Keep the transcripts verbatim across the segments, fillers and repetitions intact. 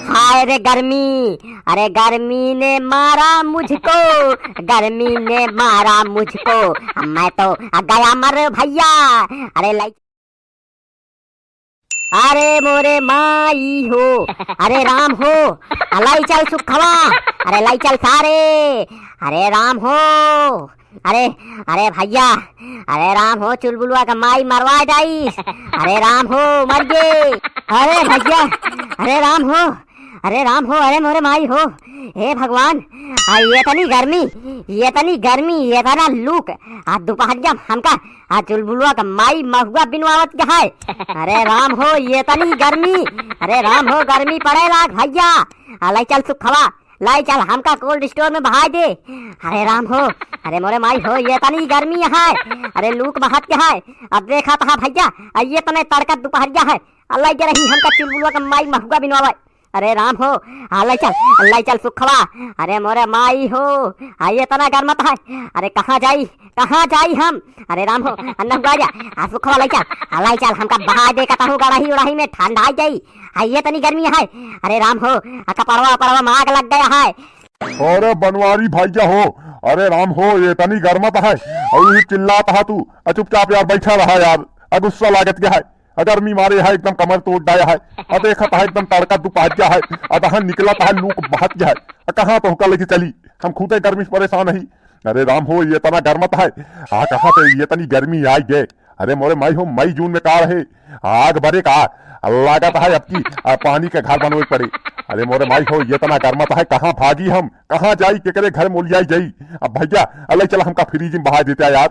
हाय रे गर्मी, अरे गर्मी ने मारा मुझको, गर्मी ने मारा मुझको, मैं तो गया मर भैया। अरे लाई, अरे मोरे माई हो, अरे राम हो, लाई चल सुखवा, अरे लाई चल सारे, अरे राम हो, अरे, अरे भैया, अरे राम हो, चुलबुलवा का माई मरवा डाइस। अरे राम हो, मर गे। अरे भैया, अरे राम हो, अरे राम हो, अरे मोरे माई हो। हे भगवान, आ, ये तनी गर्मी, ये तनी गर्मी, ये तना लूक। आ, दुपहरिया में हमका, आ, चुलबुलवा का माई महुआ बिनवावत के है। अरे राम हो, ये तनी गर्मी। अरे राम हो, गर्मी पड़े लाग भैया। आ, लाई चल सुखवा, लाई चल हमका cold store में बहाय दे। अरे राम हो, अरे मोरे माई हो, ये तनी गर्मी है, अरे लूक बहत के है। अब देखा था भैया, आ ये तने तड़का दुपहरिया है, आ लाई जरा ही हमका चुलबुलवा का माई महुआ बिनवावे। अरे राम हो, आ लाई चल, लाई चल सुखवा। अरे मोरे माई हो, आ ये तना गर्मत है, अरे कहाँ जाई, कहाँ जाई हम? अरे राम हो, अन्ना हुआ जा, आ सुखवा लाई चल, आ लाई चल, हमका बहाय दे कतहु गड़ही उड़ही में ठंडा जाई। आ ये तनी गर्मी है, अरे राम हो, आ कपड़वा उपड़वा में आग लग गया है। अरे बनवारी भैया हो, अरे राम हो, ये तनी गर्मत है, और ये चिल्लात है तू। आ चुपचाप यार बैठा रहा यार, आ गुस्सा लागत क्या है? आ गर्मी मारे है एकदम कमर तोड़ डाया है। आ देखत है एकदम तड़का दुपहरिया है, आ तहाँ निकलत है लूक बहत है। आ कहाँ तोहका लेके चली, हम खुदे गर्मी से परेशान ही। अरे राम हो, ये तना गर्मत है, आ कहाँ पे ये तनी गर्मी आई गए। अरे मोरे माई हो, मई जून में का रहे, आग बरे का, लागत है अब की, आ, पानी के घर बनवे के पड़े। अरे मोरे माई हो, ये तना गर्मत है, कहाँ भागी हम, कहाँ जाई, केकरे घर मोलियाई जाई। अब भैया, अले चल हमका फ्रिज में बहा देते यार।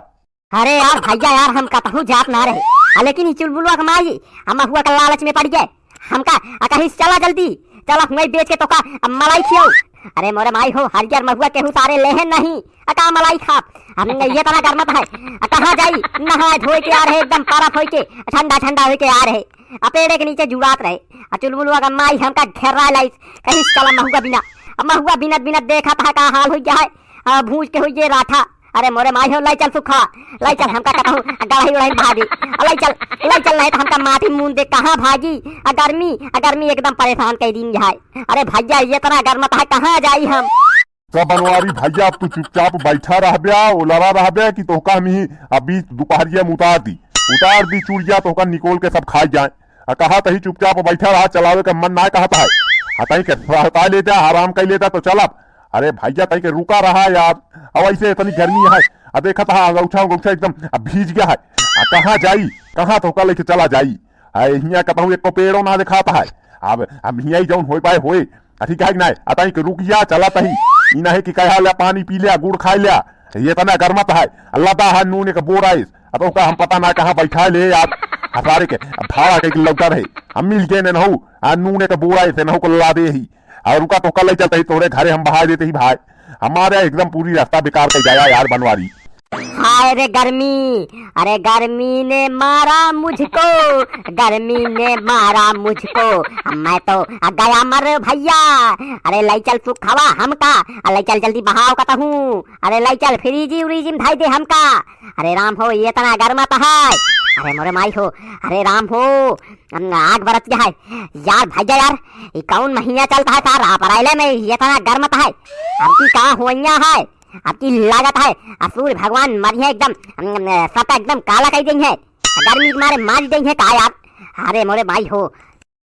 अरे यार भैया यार, हम कतहू जात ना रहे, आ, लेकिन ई चुलबुलवा के माई, हम महुआ के लालच में पड़ गए। हमका, आ, कहिस चला जल्दी, चला हुआई बेच के तोका, आ, मलाई खियाऊ। अरे मोरे माई हो, हरियर महुआ केहू सारे लेहे नहीं, आ, का मलाई खाब? हम ये तना गर्मत है, आ, कहाँ जाई? नहाए धोए के आ रहे, एकदम परफ होई के, ठंडा ठंडा होई के आ रहे, आ, पेड़े के नीचे जुड़ात रहे। आ चुलबुलवा का माई हमका घेरा लाइस, कहिस चला महुआ बिना। आ, महुआ बिनत बिनत देखत है का हाल होई गया है, आ, भूज के होई ये राठा। अरे मोरे माई हो, लाई चल सुखा, लाई चल हमका कतहू गड़ही उड़ही में बहा दे। आ, लाई चल, लाई चल, नहीं तो हमका माटी मून दे, कहाँ भागी? आ गर्मी, आ गर्मी एकदम परेशान कर दीन है। अरे भैया, ये तना गर्मत है, कहाँ जाई हम? सब बनवारी भैया, अब तू चुपचाप बैठा रहब्या, ओलरा रहब्या कि तोहका हम ही अभी दुपहरिया में उतार दी, उतार दी चुड़िया, तोहका निकोल के सब खाई जाए। आ कहा तही चुपचाप बैठा रहा, चलावे का मन ना कहता है। आ तही के रहता ले जा, आराम कर ले जा तो चलब। अरे भैया, तही के रुका रहा यार, अब ऐसे इतनी गर्मी है। आ देखत हा, अंगौछा, अंगौछा एकदम अब भीज गया है। आ कहाँ जाई, कहाँ तोहका लेके चला जाई? आ हियाँ कतहूँ एको पेड़ो ना देखात है। अब, अब हियाँ ही जौन होई पाए होए। आ ठीक है कि नाय? आ तही के रुक जा, चला तही। ई ना है कि कहा ले पानी पी ले, गुड़ खाए ले। ये तना गर्मत है। अल्लाह दा है नून एक बोरा इस। अब ओका हम पता ना कहाँ बैठा ले यार। हसारे के, अब भाड़ा के लौटा रहे। हम मिल गए ने नहु। आ नून एक बोरा इस नहु को ला दे ही। और रुका तो कल ही चलते ही तोरे घरे हम बहा देते ही भाई। हमारे एकदम पूरी रास्ता बेकार कर जाया यार बनवारी। हाय रे गर्मी, अरे गर्मी ने मारा मुझको, गर्मी ने मारा मुझको, मैं तो गया मर भैया। अरे लाई चल सुखवा हमका, अरे लाई चल जल्दी बहाव कतहूँ, अरे लाई चल फ्रिजी उरिजी में धाई दे हमका। अरे राम हो, ये तना गर्मत है, अरे मोरे माई हो, अरे राम हो, आग बरत गया है। यार भैया यार, ये कौन महीना चलता है सार, अप्रैल में ये तना गर्मत है, अब की का होइया है? अब की लागत है, आ सूर्य भगवान मरिहे एकदम, अम, सटा एकदम काला कर देइहे, गर्मी के मारे मार देइहे का यार। अरे मोरे माई हो।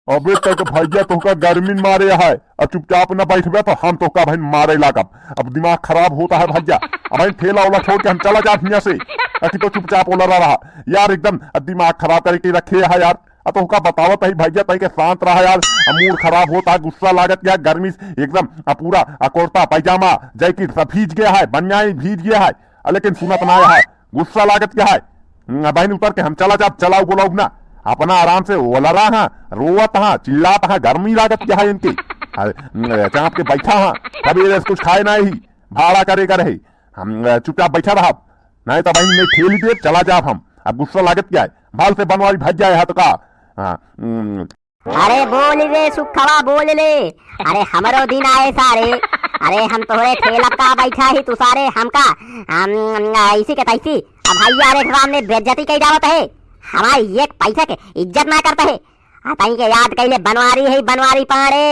अबे तक भैया तोहका गर्मी में मारे है, अब चुपचाप न बैठबे तो हम तोहका भाई मारे लागब। अब दिमाग खराब होता है भैया, अब भाई ठेला वाला छोड़ के हम चला जाब हियाँ से, ताकि तो चुपचाप ओला रहा यार, एकदम दिमाग खराब करके रखे है यार। आ तोहका बतावत ही भैया, तई के शांत रहा यार। आ मूड खराब होता है, गुस्सा लागत गया गर्मी से एकदम। आ पूरा आ कुर्ता पैजामा जैकेट सब भीज गया है, बनियाई भीज गया है। आ लेकिन सुनत ना है, गुस्सा लागत गया है। हम्म, आ बहन उतर के हम चला जाब, चलाऊ बोलाऊ ना। अपना आराम से ओला रहा, रोवत हा, चिल्लात हा, गर्मी लागत गया है इनके। आ, हम्म, चाँप के बैठा हा, कभी कुछ खाए ना ही, भाड़ा करे का रहे। हम, अ, चुपचाप बैठा रहा, नहीं तो बहन नहीं ठेली दे, चला जाब हम। अब गुस्सा लागत क्या है? भाल से बनवारी भाग जाए हा तो का? हाँ, हम्म। अरे बोल रे सुखवा, बोल ले। अरे हमरो दिन आए सारे। अरे हम तोहरे ठेला का बैठा ही तू सारे हमका, हम, हम, ऐसी के तैसी। अब भैया रे सामने बेइज्जती कई जावत है। हमारी एक पैसा के इज्जत ना करता है। आ तई के याद कइले बनवारी है, बनवारी पाड़े।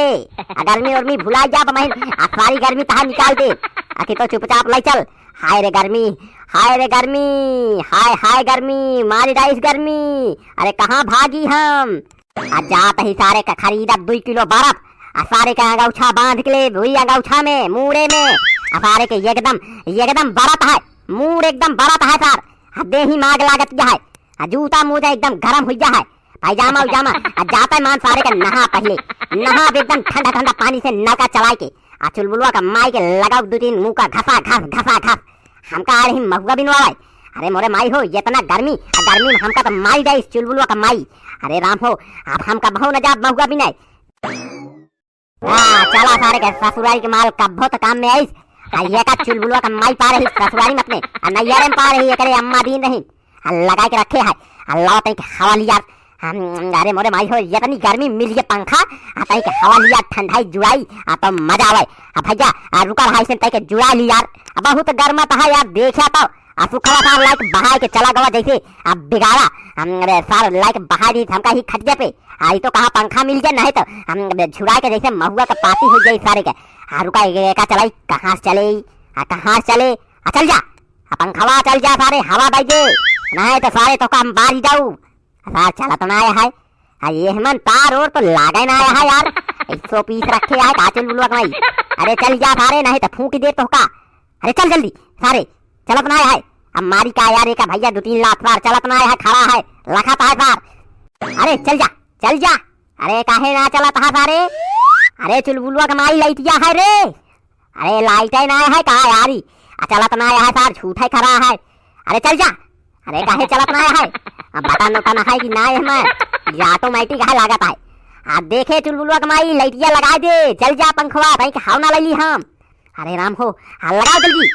आ गर्मी उर्मी भुला जा तो महीन, आ सारी गर्मी तहा निकाल दे। आ कि तो चुपचाप लाई चल। हाय रे गर्मी, हाय रे गर्मी, हाय हाय गर्मी, मारी डाइस गर्मी। अरे कहाँ भागी हम? आ जात ही सारे का खरीदब दुई किलो बर्फ, आ सारे का अंगौछा बांध के ले, वही अंगौछा में, मूड़े में, आ सारे के एकदम, एकदम बरत है, मूड़ एकदम बरत है सार। आ देही माग लागत जा है, आ जूता मोजा एकदम गरम हुई जा है, पैजामा उजामा। आ जाता है मान सारे का नहा पहले, नहा एकदम ठंडा ठंडा पानी से नलका चलाए के, आ चुलबुलवा का माई के लगाओ दो तीन मुंह का घसा घस, घसा घस। हमका आ रही महुआ बिनवावे। अरे मोरे माई हो, इतना गर्मी, आ गर्मी में हमका तो मारी जाई इस चुलबुलवा का माई। अरे राम हो, अब हमका बहु न जाब महुआ बिनाए। आ, चला सारे के ससुरारी के माल कब्बो तो काम में आइस। आ ये का चुलबुलवा का माई पा रही ससुरारी में अपने, आ नैहरे में पा रही एकरे अम्मा दीन रही। आ लगाए के रखे है, आ लाओ तई के हवा लिया। हम, अरे मोरे माई हो, इतनी गर्मी मिल गया पंखा, आ तई के हवा लिया, ठंडाई जुड़ाई, आ तो मजा आवे। आ भैया, आ रुका रहा इसे तई के जुड़ा ली यार, आ बहुत गर्मा तहा यार, देखा तो, आ सुखवा सार लाइट बहाए के चला गवा जैसे, आ बिगाड़ा, हम, अरे सार लाइट बहाए दी हमका ही खटिया पे, आ ई तो कहा पंखा मिल गया, नहीं तो हम, अरे झुराए के जैसे महुआ का पाती हो जाए सारे के। आ रुका, ये का चलाई, कहाँ से चले, आ कहाँ से चले, आ चल जा, आ पंखवा चल जा सारे, हवा बैजे, नहीं तो सारे तो का हम बारी जाऊ। सार चलत ना आया है। आ ये मन तार और तो लागे ना आया है यार। एक सौ पीस रखे है का चुलबुलवा का माई। अरे चल जा सारे, नहीं तो फूंक दे तो का। अरे चल जल्दी सारे, चलत ना आया है। अब मारी का यार, एका भैया दो तीन लात सार, चलत ना आया है, खड़ा है, लखत है सार। अरे चल जा, चल जा। अरे काहे ना चलत है सारे? अरे चुलबुलवा का माई लइटिया है रे। अरे लाइटे ना है का यारी? आ चलत ना है सार, झूठे खड़ा है। अरे चल जा। अरे काहे चलत ना है? अब बटन उटन है कि ना है मैं? ये ऑटोमेटिक है लागत है। आ देखे चुलबुलवा के माई लइटिया लगा दे, चल जा पंखवा, भाई के हाव ना लैली हम। अरे राम हो, हाँ लगाओ जल्दी।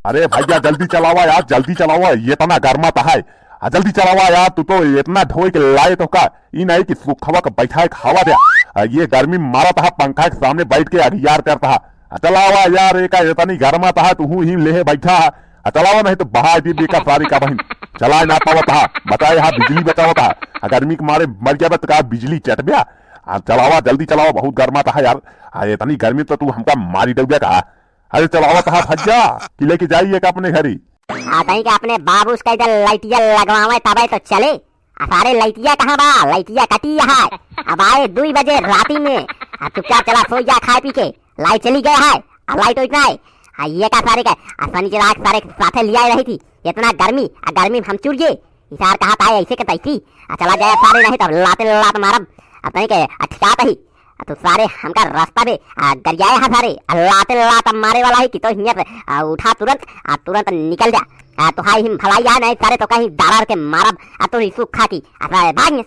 अरे भैया जल्दी चलावा यार, जल्दी चलावा, ये इतना गर्मा तो है। आ जल्दी चलावा यार, तू तो इतना ढोई के लाए तो का, ई नहीं कि सुखवा के बैठाए के हवा दे। आ, ये गर्मी मारत हा, पंखा के सामने बैठ के अगियार करत हा। आ, चलावा यार, एका इतनी गर्मा तहा, तू ही लेहे बैठा हा। आ, चलावा नहीं तो बहा दी बेका सारी का बहिन। चलाए ना पावत हा, बताए हा, बिजली बचावत हा। आ, गर्मी के मारे मर गया बा तो का बिजली चटब्या? आ, चलावा, जल्दी चलावा, बहुत गर्मा तहा यार। आ, इतनी गर्मी तो तू हमका मारी डब्या का। अरे चलावा तहा भज्जा, कि लेके जाइए का अपने घरी। आ, तई के अपने बाबूस का इधर लइटिया लगवावे तबे तो चले। आ सारे लइटिया कहाँ बा? लइटिया कटी है। अब आए दुई बजे राती में। आ चुपचाप चला सोई जा खाए पी के। लाइट चली गए है। आ लाइट ओइट ना है। आ ये का सारे का? आ सनी चिराग सारे के साथे लियाए रही थी। इतना गर्मी, आ गर्मी में हम चुर गए। ई सार कहा था ऐसे के तैसी। आ चला जाए सारे, नहीं तब लाते लात मारब। अब तई के अटकात ही। आ तो सारे हमका रास्ता पे, आ, गरियाए हा सारे। आ लाते लात मारे वाला है कि तो हियाँ से, आ, उठा तुरंत, आ तुरंत निकल जा। आ तो हाय हिम भलाई आ नहीं सारे तो कहीं दारार के मारब। आ तो रिसु खा की, आ सारे भाग।